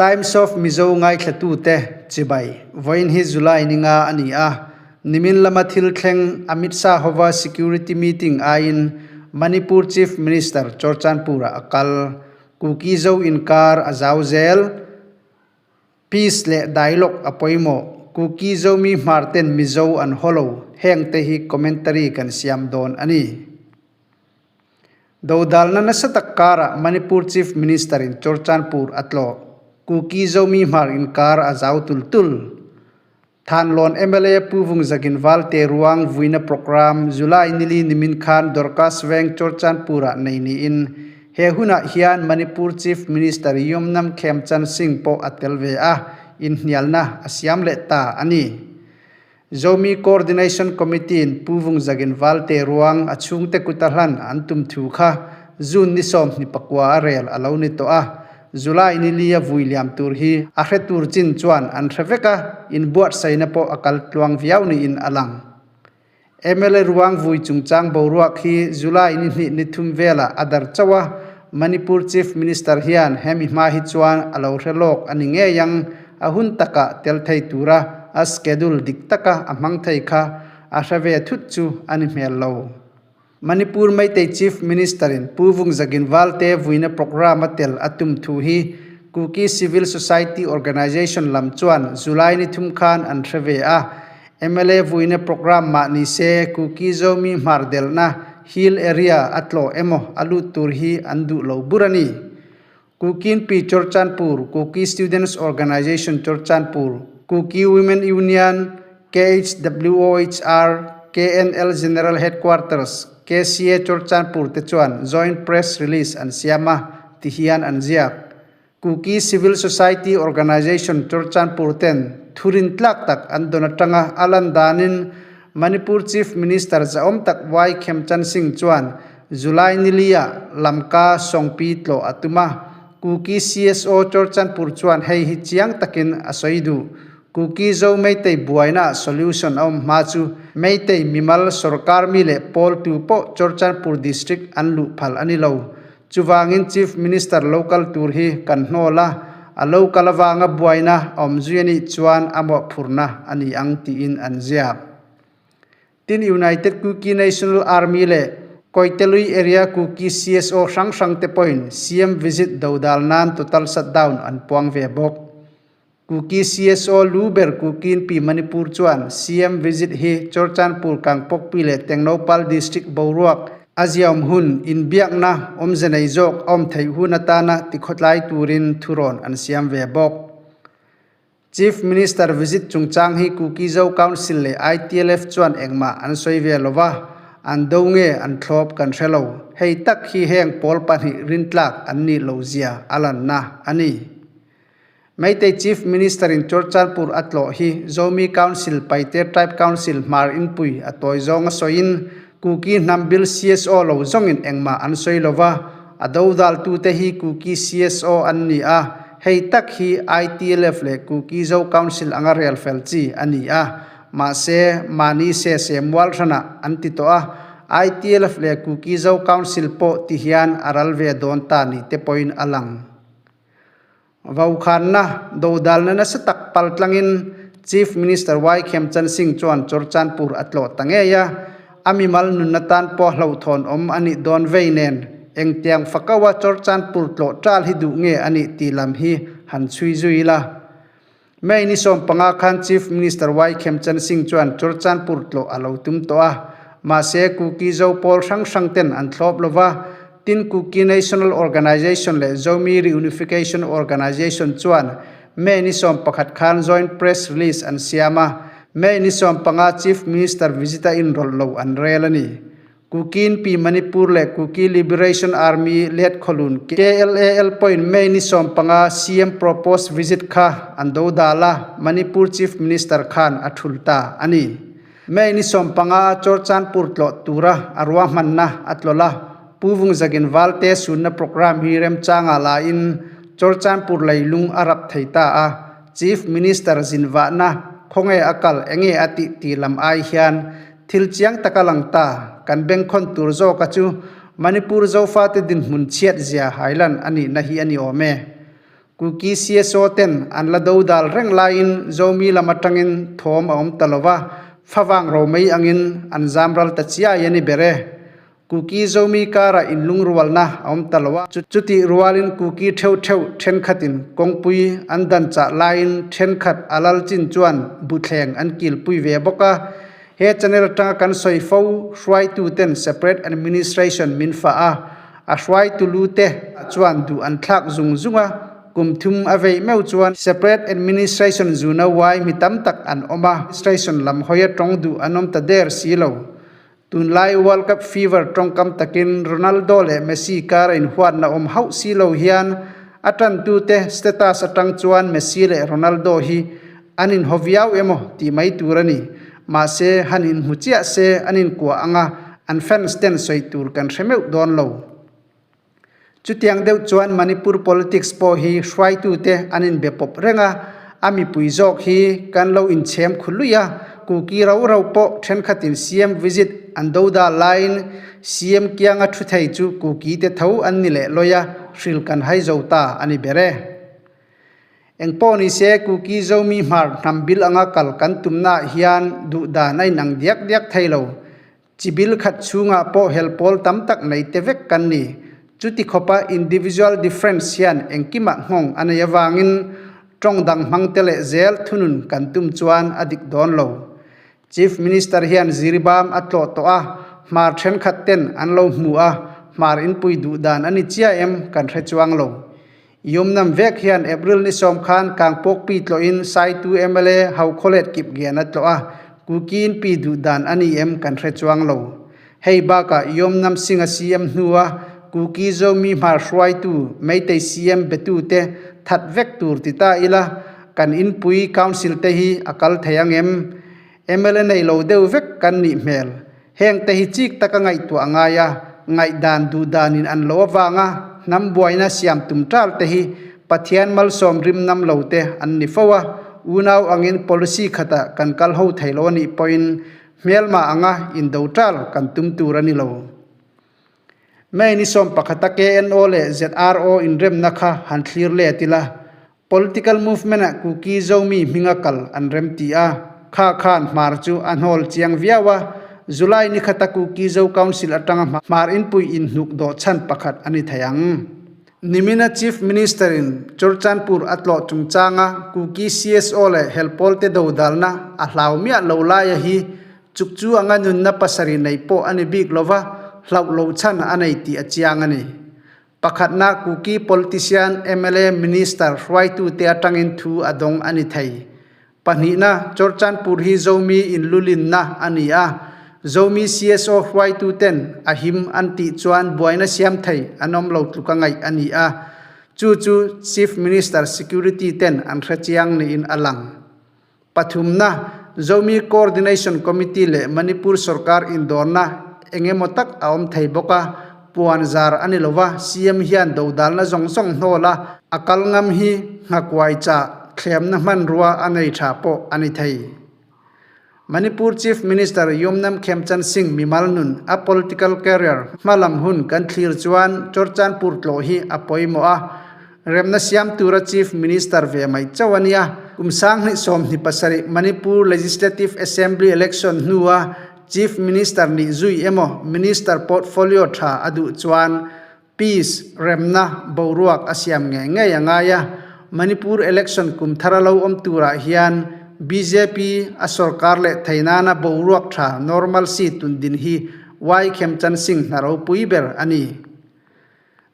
Times of Mizo ngaithlatute chibai vawiin hi July ni nga a ni a, nimin lama thil thleng Amit Shah hova security meeting aiin Manipur Chief Minister Churachandpur-ah a kal. Kuki Zo inkar a zau zel. Peace leh dialogue a pawimawh. Kuki Zomi hmar ten Mizo an haw lo. Heng te hi commentary kan siam dawn a ni. Dodalna nasa tak karah Manipur Chief Minister-in Churachandpur a tlawh. Kuki Zomi hmar inkar a zau tul tul. Thanlawn mla Pu Vungzagin Valte ruang vuina programme July nili nimin khan Dorcas Veng Churachandpur-ah nei niin he hunah hian Manipur Chief Minister Yumnam Khemchand Singh pawh a tel ve a, inhnialna a siam leh ta a ni. Zomi Coordination Committee-in Pu Vungzagin Valte ruang a chhungte kuta hlan an tum thu kha June ni 24 a rel a lo ni tawh a, July ni li a vui liam tur hi a hre tur chin chuan an hre vek a, inbuatsaihna pawh a kal tluang viau niin a lang. Mla ruang vui chungchang boruak hi July ni hnih ni thum velah a dar chauh a, Manipur Chief Minister hian hemi hma hi chuan a lo hre lawk a ni ngei ang, a hun takah tel thei tura a schedule dik taka a hmang thei kha a hre ve thut chu a ni hmel lo. Manipur Meitei Chief Minister-in Pu Vungzagin Valte vuina programme a tel a tum thu hi Kuki Civil Society Organisation lam chuan July ni thum khan an hre ve a. Mla vuina programme mah ni se Kuki Zomi hmar delhna Hill Area a tlawh emaw a lut tur hi an duh lo bur a ni. Kukin Pi Churchandpur, Kuki Students Organisation Churchandpur, Kuki Women Union, KHWOHR, KNL General Headquarters, KCA Churchandpur te chuan joint press release an siam a, ti hian an ziak. Kuki Civil Society Organisation Churchandpur ten thurin tlak tak an dawn atanga a lan danin Manipur Chief Minister zahawm tak Y Khemchand Singh chuan July nilia Lamka Sawngpi tlawh a tum a, Kuki CSO Churchandpur chuan hei hi chiang takin a sawi duh. Kuki Zo Meitei buaina solution a awm hma chu Meitei mimal sorkar mi leh pawl tu pawh Churchandpur District an luh phal a ni lo. Chuvangin Chief Minister lo kal tur hi kan hnawl a, a lo kal avanga buaina a awm zui a nih chuan a mawhphurhna a ni ang tiin an ziak. Tin United Kuki National Army leh Koitelui Area Kuki CSO hrang hrang te pawhin CM visit dodal nan total shutdown an puang ve bawk. Kuki CSO lu ber Kukin Pi Manipur chuan CM visit hi Churchandpur Kangpokpi leh Tengnoupal District boruak a ziaawm hun inbiakna awmze nei zawk a awm theih hun atana tikhawtlai turin thurawn an siam ve bawk. Chief Minister visit chungchang hi Kuki Zo Council leh ITLF chuan engmah an sawi ve lo va, an do nge an thlawp kan hre lo. Hei tak hi heng pawl pahnih rintlak an nih lo zia a lanna a ni. Meitei Chief Minister in Churchandpur a tlawh hi Zomi Council Paite Tribe Council hmar inpui a tawi zawng a sawiin Kuki hnam bil CSO lo zawngin engmah an sawi lo va, a dodaltute hi Kuki CSO an ni a, hei tak hi ITLF leh Kuki Zo Council anga rel fel chi a ni a, mahse mahni se se mual hranah an ti tawh a, ITLF leh Kuki Zo Council pawh ti hian a ral ve dawn ta ni te pawhin a lang. Vaukhanna dodalna nasa tak pal tlangin Chief Minister Y Khemchand Singh chuan Churchandpur a tlawh ta ngei a, a mimal nunna tan pawh hlauhthawn awm a nih dawn vei nen engtiang fakaua Churchandpur tlawh ṭal hi duh nge a nih tih lam hi han chhui zui ila. May ni 15 khan Chief Minister Y Khemchand Singh chuan Churchandpur tlawh a lo tum tawh a, mahse Kuki Zo pawl hrang hrang ten an thlawp lo va, tin Kuki National Organization leh Zomi Reunification Organization chuan May ni 11 khan joint press release an siam a, May ni 15 Chief Minister visit a inrawlh lo an rel a ni. Kukin Pi Manipur leh Kuki Liberation Army let khawlun KLAL pawhin May ni 15 CM proposed visit kha an do dal a, Manipur Chief Minister khan a thul ta a ni. May ni 15 a Churchandpur tlawh tura a ruahmanna a tlawlh a, Pu Vungzagin Valte sunna programme hi remchanga lain Churchandpur leilung a rap thei ta a, Chief Minister zinvahna khawnge a kal enge a tih tih lam ai hian Thil chiang taka lang ta, kan bengkhawn tur zawka chu Manipur Zofate dinhmun chhiat zia hailan a nihna hi a ni awm e. Kuki CSO ten an la dodal reng laiin Zomi lam atangin thawm a awm ta lo va, favang romei angin an zam ral ta chiai a ni ber e. Kuki Zomi karah inlungrualna a awm ta lo a, chutih rualin Kuki theuh theuh thenkhatin kawngpui an dan chah laiin thenkhat a lal chin chuan buthleng an kilpui ve bawk a. He channel atanga kan sawi fo hruaituten separate administration min fah a, a hruaitu lu te chuan duh an thlak zung zung a, kum thum a veih meuh chuan separate administration zuna uai mi tam tak an awm a, administration lam hawia tawng duh an awm ta der si lo. Tunlai World Cup fever tawngkam takin Ronaldo leh Messi kar a inhuatna awm hauh si lo hian a tantute status atang chuan Messi leh Ronaldo hi An inhaw viau emaw tih mai tur a ni. Mahse, han inhmu chiah se an inkuah ang a, an fans ten sawi tur kan hre meuh dawn lo. Chutiang deuh chuan Manipur politics pawh hi hruaitute an inbe pawp reng a, a mipui zawk hi kan lo inchhem khu luih a, Kuki rau rau pawh thenkhatin CM visit an do dal laiin CM kianga thu thei chu Kuki te tho an ni leh lawi a, hril kan hai zo ta a ni ber e. Engpawh ni se, Kuki Zomi hmar hnam bil anga kal kan tumnaah hian duh dan a inang diak diak thei lo. Chi bil khat chhungah pawh hel pawl tam tak nei te vek kan ni. Chuti khawpa individual difference hian engkimah nghawng a nei avangin tawng dang hmang te leh zel thunun kan tum chuan a dik dawn lo. Chief Minister hian Jiribam a tlawh tawh a, hmar thenkhat ten an lo hmu a, hmar inpui duh dan a ni chiah em kan hre chuang lo. Yumnam vek hian April ni sawm khan Kangpokpi tlawhin Saitu mla Haukhawlet Kipgen a tlawh a, Kuki-in pi duh dan a ni em kan hre chuang lo. Hei bakah Yumnam Singh-a CM hnua Kuki Zomi hmar hruaitu Meitei CM betute that vek tur ti ta ila kan inpui Council te hi a kal thei ang em? Mla nei lo deuh vek kan nih hmel. Heng te hi chik taka ngaihtuah a ngai a, ngaihdan duh danin an lo avanga hnam buaina siam tum tal te hi Pathian malsawm rim nam lo te an ni fo a, unau angin policy khatah kan kal ho thei lo a nih pawhin hmelma anga indo tal kan tum tur a ni lo. May ni sawm pakhata KNO leh ZRO inremna kha han thlir let ila, Political movement-ah Kuki Zomi hminga kal an rem ti a, kha khan hmar chu a hnawl chiang viau a, July ni khata Kuki Zo Council atanga hmar inpui inhnuk dawh chhan pakhat a ni thei ang. Nimina Chief Minister-in Churchandpur a tlawh chungchanga Kuki CSO leh helpawlte dodalna a hlau miah lo laia hi chuk chu anga nunna pasarih nei pawh a ni bik lova, hlauh loh chhan a nei tih a chiang a ni. Pakhatna Kuki politician, mla, minister hruaitute atangin thu a dawng a ni thei. Pahnihna, Churchandpur hi Zomi inlulinna a ni a, Zomi CSO hruaituten a him an tih chuan buaina siam thei an awm lo tluka ngaih a ni a, chu chu Chief Minister security ten an hre chiang niin a lang. Pathumna, Zomi Coordination Committee leh Manipur sorkar indawrna eng emaw tak a awm thei bawk a, puan zar a ni lo va, CM hian dodalna zawng zawng hnawl a, a kal ngam hi nghakuai chah thlemna hmanrua a nei tha pawh a ni thei. Manipur Chief Minister Yumnam Khemchand Singh mimal nun a political career hmalam hun kan thlir chuan Churchandpur tlawh hi a pawimawh a, Remna siam tura Chief Minister ve mai chauh a nia. Kum 2027 Manipur Legislative Assembly Election hnua Chief Minister nih zui emaw Minister portfolio tha a duh chuan Peace, Remna, boruak a siam ngei ngei a ngai a. Manipur Election kum thar a lo awm turah hian bjp a sorkar leh thei nana boruak tha normalcy tundin hi Y Khemchand Singh hna ropui ber a ni.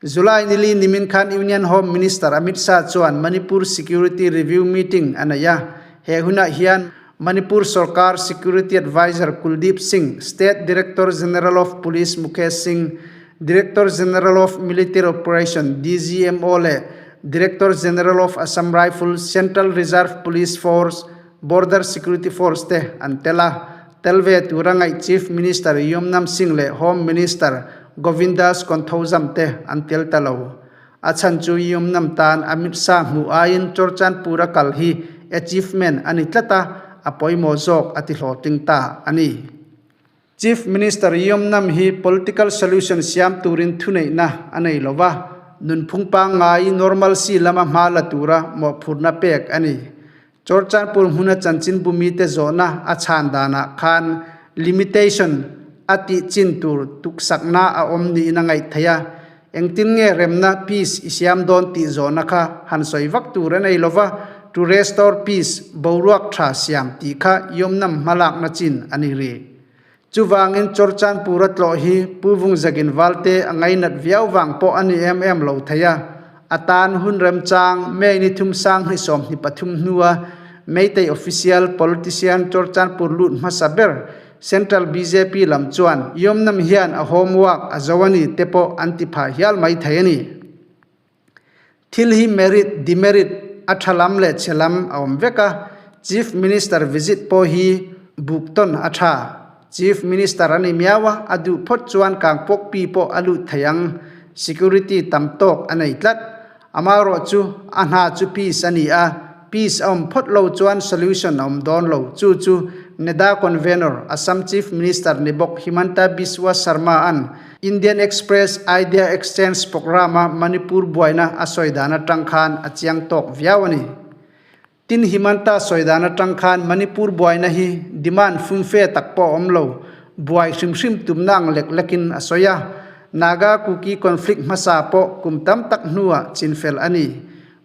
July nili nimin khan Union Home Minister Amit Shah chuan Manipur Security Review Meeting a nei a. He hunah hian Manipur Sorkar Security Adviser Kuldeep Singh, State Director General of Police Mukesh Singh, Director General of Military Operation, DGMO, leh Director General of Assam Rifles, Central Reserve Police Force, Border Security Force te an tel a. Tel ve tura ngaih Chief Minister Yumnam Singh leh Home Minister Govindas Konthoujam te an tel ta lo. A chhan chu Yumnam tan Amit Shah hmuh aiin Churchandpur a kal hi achievement a ni tlat a, a pawimawh zawk a ti hlawhtling ta a ni. Chief Minister Yumnam hi political solution siam turin thuneihna a nei lo va. Nunphung pangngai, normalcy, lama hma la tura mawhphurhna pek a ni. Churchanpur hmuna chanchinbu mite zawhna a chhan danah khan limitation a tih chin tur tuksakna a awm niin a ngaih theih a, engtin nge remna, peace, i siam dawn tih zawhna kha han sawi vak tur a nei lova, to restore peace, boruak tha siam tih kha Yomnam hmalakna chin a ni rih. Chuvangin Churchanpur a tlawh hi Pu Vungzagin Valte a ngainat viau vang pawh a ni em em lo thei a, a tan hun remchang May ni thum sang hni 23 hnua Meitei official politician Churchanpur lut hmasa ber Central bjp lam chuan Yomnam hian a homework a zo a ni te pawh an ti phah hial mai thei a ni. Thil hi merit, demerit, a tha lam leh chhe lam a awm vek a, Chief Minister visit pawh hi buk tawn a tha. Chief Minister a ni miau a, a duh phawt chuan Kangpokpi pawh a lut thei ang, security tam tawk a nei tlat. Amaherawh chu a hna chu peace a ni a, peace a awm phawt lo chuan solution a awm dawn lo. Chu chu NEDA Convenor, Assam Chief Minister ni bawk Himanta Biswa Sarma-a'n Indian Express Idea Exchange Programme-a Manipur buaina a sawi dan atang khan a chiang tawk viau a ni. Tin Himanta sawi dan atang khan Manipur buaina hi demand fumfe tak pawh a awm lo, buai hrim hrim tumna ang lek lekin a sawi a. Naga Kuki conflict hmasa pawh kum tam tak hnuah chinfel a ni.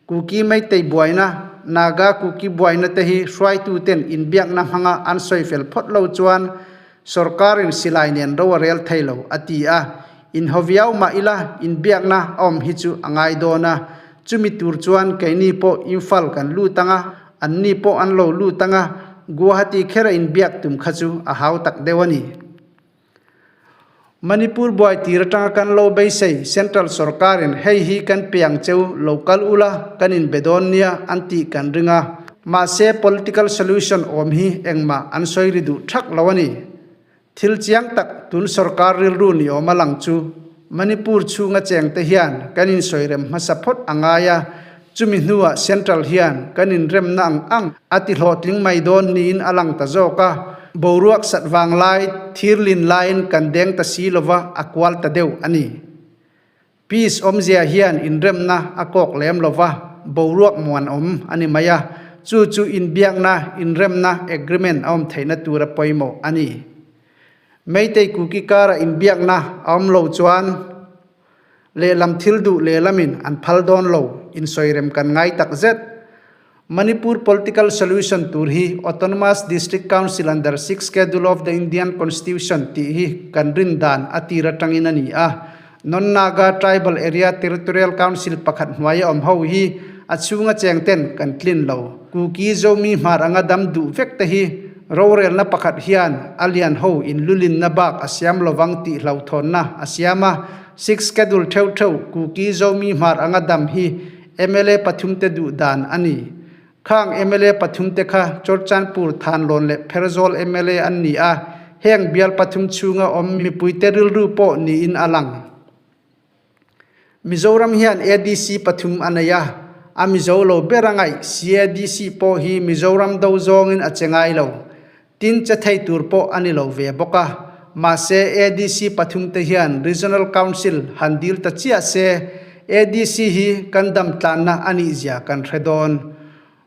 Kuki Meitei buaina, Naga Kuki buaina te hi hruaituten inbiakna hmanga an sawi fel phawt lo chuan Sorkarin silai nen ro a rel thei lo, a ti a. Inhaw viau mah ila, inbiakna a awm hi chu a ngai dawn a. Chumi tur chuan keini pawh Imphal kan lut ang a, anni pawh an lo lut ang a, Guwahati khera inbiak tum kha chu a hau tak deuh a ni. Manipur buai tir atanga kan lo beisei, Central sorkarin hei hi kan pe ang cheu, lo kal ula, kan inbe dawn nia an tih kan ring a. Mahse, political solution awm hi engmah an sawi ri duh thak lo a ni. Thil chiang tak tun sorkar rilru ni awm a lang chu Manipur chhunga chengte hian kan insawi rem hmasa phawt a ngai a, chumi hnuah Central hian kan inremna ang ang a ti hlawhtling mai dawn niin a lang ta zawk a, boruak sat vang lai thirlin laiin kan deng ta si lova a kual ta deuh a ni. Peace awmzia hian inremna a kawk lem lo va, boruak muan awm a ni mai a, chu chu inbiakna, inremna, agreement, a awm theihna tura pawimawh a ni. Meitei Kuki kara inbiakna a awm lo chuan lehlam thil duh lehlamin an phal dawn lo, insawirem kan ngai takzet. Manipur political solution tur hi Autonomous District Council under Sixth Schedule of the Indian Constitution tih hi kan rin dan a tir atangin a ni a. Non-Naga Tribal Area Territorial Council pakhat hnuaia awm ho hi a chhunga cheng ten kan tlin lo. Kuki Zomi hmar anga dam duh vek te hi rorelna pakhat hian a lian ho inlulinna bak a siam lovang tih hlauhthawnna a siam a. Sixth Schedule theuh theuh Kuki Zomi hmar anga dam hi Mla pathumte duh dan a ni. Khang mla pathumte kha Churchandpur, Thanlawn leh Pherzawl mla an ni a, heng bial pathum chhunga awm mipuite rilru pawh niin a lang. Mizoram hian ADC pathum a nei a, a Mizo lo ber a ngaih CADC pawh hi Mizoram do zawngin a che ngai lo. Tin che thei tur pawh a ni lo ve bawk a, mahse ADC pathumte hian Regional Council han dil ta chiah se, ADC hi kan dam tlanna a nih zia kan hre dawn.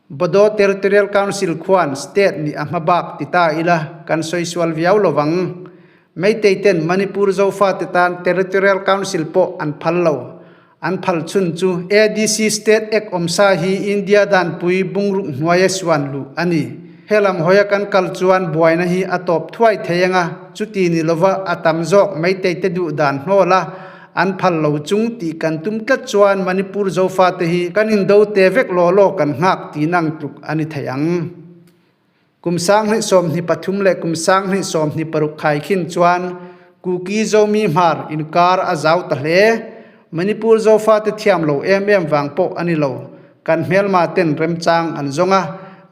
Bodo Territorial Council khuan state nih a hma bak ti ta ila kan sawi sual viau lo vang. Meitei ten Manipur Zofate tan Territorial Council pawh an phal lo. An phal chhun chu ADC State Act awmsa hi India danpui bungruk hnuaia suan luh a ni. Helam hawia kan kal chuan buaina hi a tawp thuai thei anga, chuti ni lova a tam zawk Meitei te duh dan hnawl a, an phal lo chung tih kan tum tlat chuan Manipur Zofate hi kan indo te vek law law kan nghak tih nang tluk a ni thei ang. Kum 2023 leh kum 2026 khaikhin chuan Kuki Zomi Hmar inkar a zau ta hle. Manipur Zofate thiam lo em em vang pawh a ni lo. Kan hmelma ten remchang an zawng a,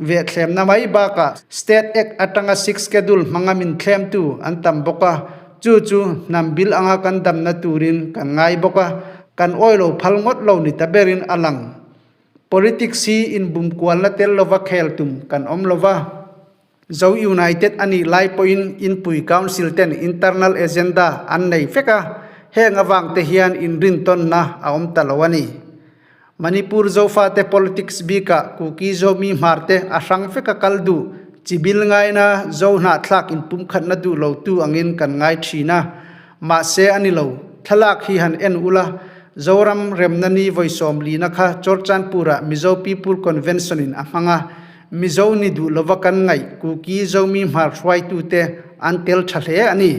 vehthlem mai bakah State Act atanga Sixth Schedule hmanga min thlemtu an tam bawk a, chu chu hnam bil anga kan damna turin kan ngai bawk a, kan awi lo phal ngawt lo ni ta berin a lang. Politics hi inbumkualna tel lova khel tum kan awm lova, Zo United a nih lai pawhin Inpui Council ten internal agenda an nei vek a. Heng avang te hian inrintawnna a awm ta lo a ni. Manipur Zofate politics bikah Kuki Zomi Hmarte a hrang veka kal duh, chibil ngaina Zo hnahthlak inpumkhatna duh lotu angin kan ngai thin a. Mahse a ni lo, thlalak hi han en ula, Zoram remna ni vawi sawmlina kha Chawrchanpurah Mizo People Convention in a hmang a, Mizo ni duh lova kan ngaih Kuki Zomi Hmar hruaitute an tel tha hle a ni.